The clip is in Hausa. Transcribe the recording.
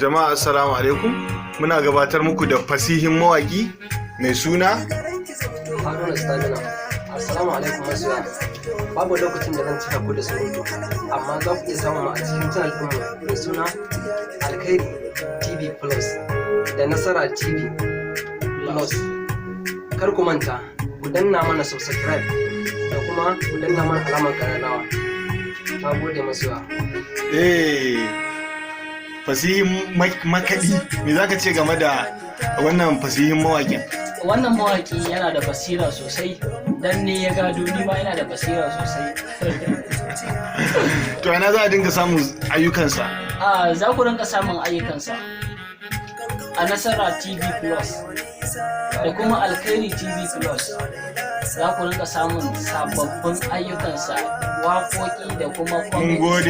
Jama'a, assalamu alaikum. Muna gabatar muku da fasihin mawaki mai suna Haruna Stamina. Assalamu alaikum masoya. Babu lokacin da zan cika ku da surutu, amma za ku iya samun mu a cikin channel ɗinmu mai suna Alkhairi TV Plus da Nasara TV Plus. Kar ku manta, ku danna mana subscribe da kuma ku danna mana alamar ƙararrawa. Na gode, masoya. Fasihin makaɗi, me zaka ce game da wannan fasihin mawaƙin? Wannan mawaki yana da basira sosai, dan ne ya gado, ni ma yana da basira sosai. To, ina za a dinga samun ayyukansa? A za ku rinka samun ayyukansa a Nasara TV Plus da kuma Alkhairi TV Plus. Za ku rinka samun sababbin ayyukansa, waƙoƙi da kuma Mun comedy. gode.